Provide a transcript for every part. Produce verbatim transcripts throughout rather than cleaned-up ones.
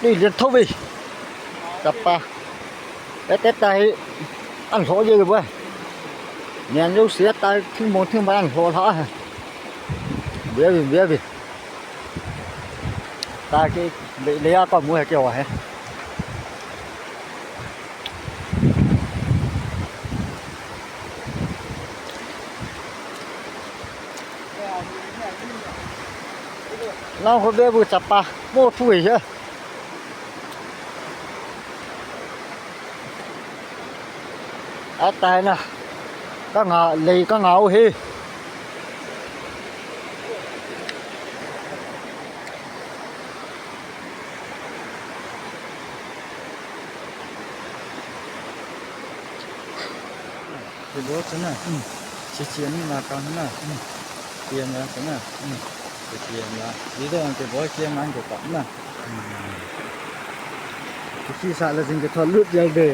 Lui lian tho ve. Chapa. Ete ta hi. An lho je ve. Nian yo sia ta thing mong thing ba an lho la. Ve ve ve ve. Ta ke le le ya ka mu he ke wa he. Nang ho be bu chapa mo thu he. Atai na. Ka nga lei ka ngau he. Kibol chana. Chichi ani na ka na. Kiam na chana. Kiam na. Video ang kibol kiam ang ko ka na. Kichi sa la jing ke thol lut jai de.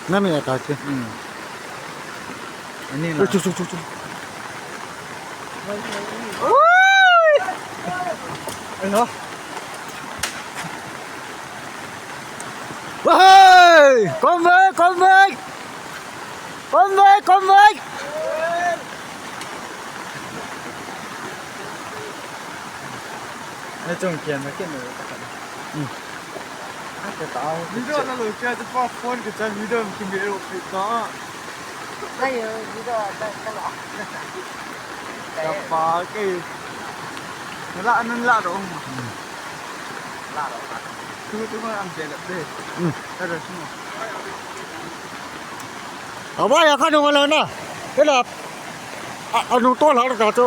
Na me ta che. Ani na. Chu chu chu chu. Oi! Ai ho. Wahai! Kom wei, kom wei! Kom wei, kom wei! Ai chung kian na kian na. Video na lo kia tu pa phone ke cha video ki me ro pi ta. Ai yo, video ta ta la. Ka pa ke. La nan la ro. La ro. Tu tu ma am de la de. Ka ro sino. Aba ya ka no la na. Ke la. A, a, nung to la ta chu.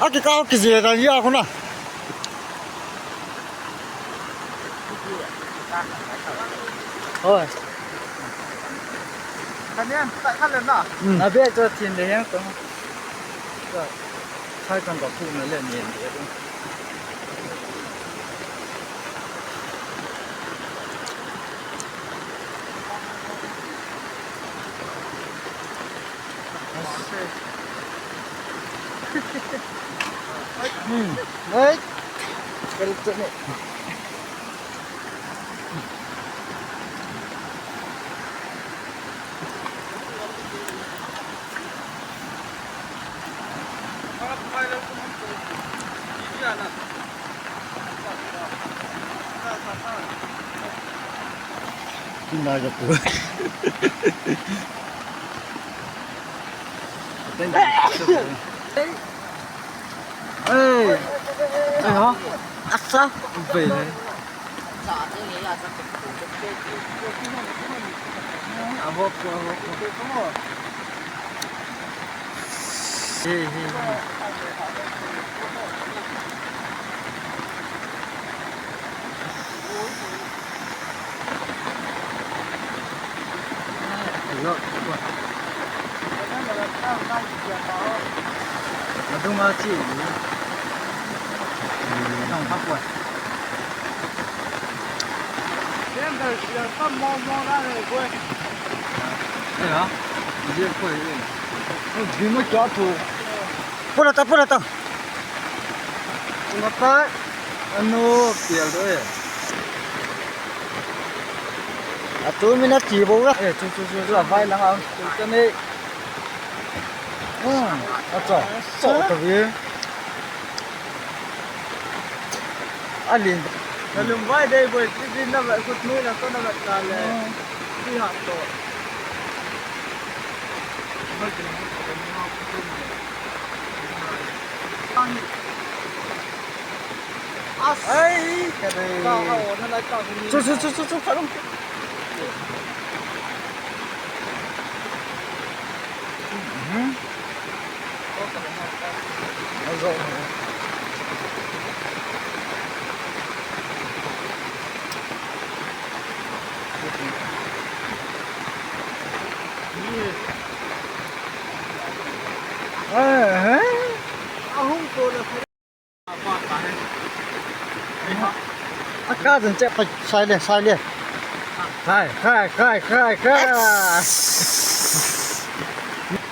A ki ka ki je ta ya khu na. Hoi. Ka nian, ta ka le na. Na be cho tin le yang to. Ka, sai kan ka khu na le nian de. Hmm. Hey. Kal tu ni. Tina ja pu. Ei. Ei ho. Asa. Bei le. Avo ko, avo ko. Hey, hey, hey. Hello. Adung a chi. Nang hapoi. Pula ta, pula ta. Pula ta. Anu, pial do e. Atu mina ti bo la. Eh, chu, chu, chu, chu, avai lang ang. Chu ta nei. Hmm, acha. So ta vi. Alin. Nalung vai dei boi, ti din na va kut nui na ko na va ta le. Ti ha to. Ai, kare. Chu, chu, chu, chu, chu, farung. Mhm. Eh, eh. Aka jin che pa sai le, sai le. Khai, khai, khai, khai, khai.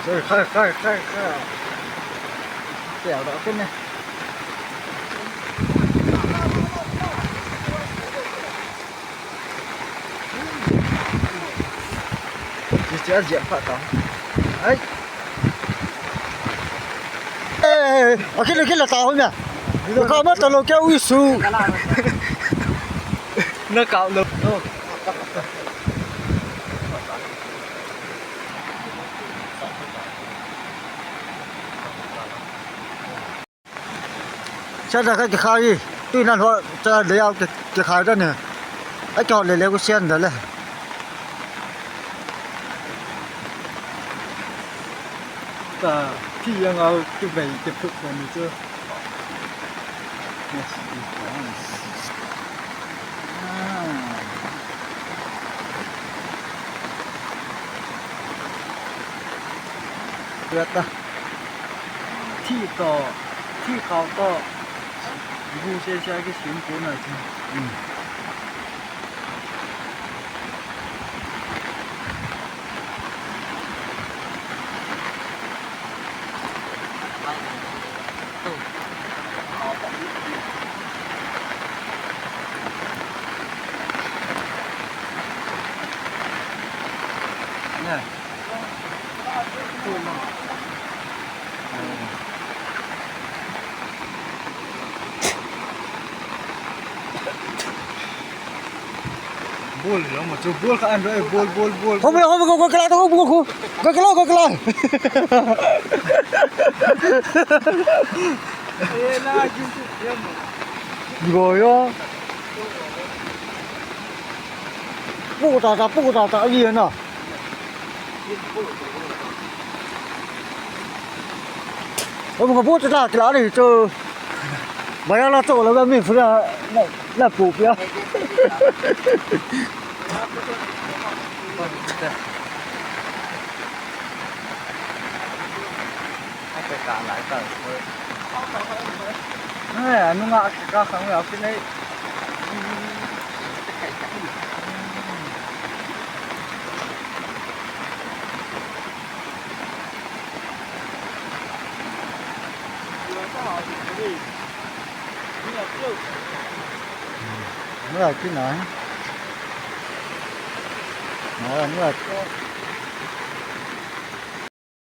Sai, khai, khai, khai, khai. Pia da kene. Chichi a jia pha ta. Ai. Eh, akil akil ta ho nya. Ka ma ta lo kya ui su. Na ka lo. Sian da ka kikhai, tui nan ho cha le yau ki, kikhai da ne. Ai ka le le ku sian da le. Ta, thi yang au tu bai te phu ko ni chu. Yes, yes, yes. Ah. Kaya ta. Thi to, thi khao to. Bu se se ki sim ko na chu. Hmm. Bol lo mo chu, bol kha an roi, bol, bol, bol. Home, home, go, go, kala, go, go, go. Go, kala, go, kala. Go yo. Pu ta ta, pu ta ta, ali na. Oi, ka bu ta kila ni chu. Baya la chu la mi fu la, la pu pia. Ai, nunga ka sang ya ki nei. Nunga ki na. Nunga.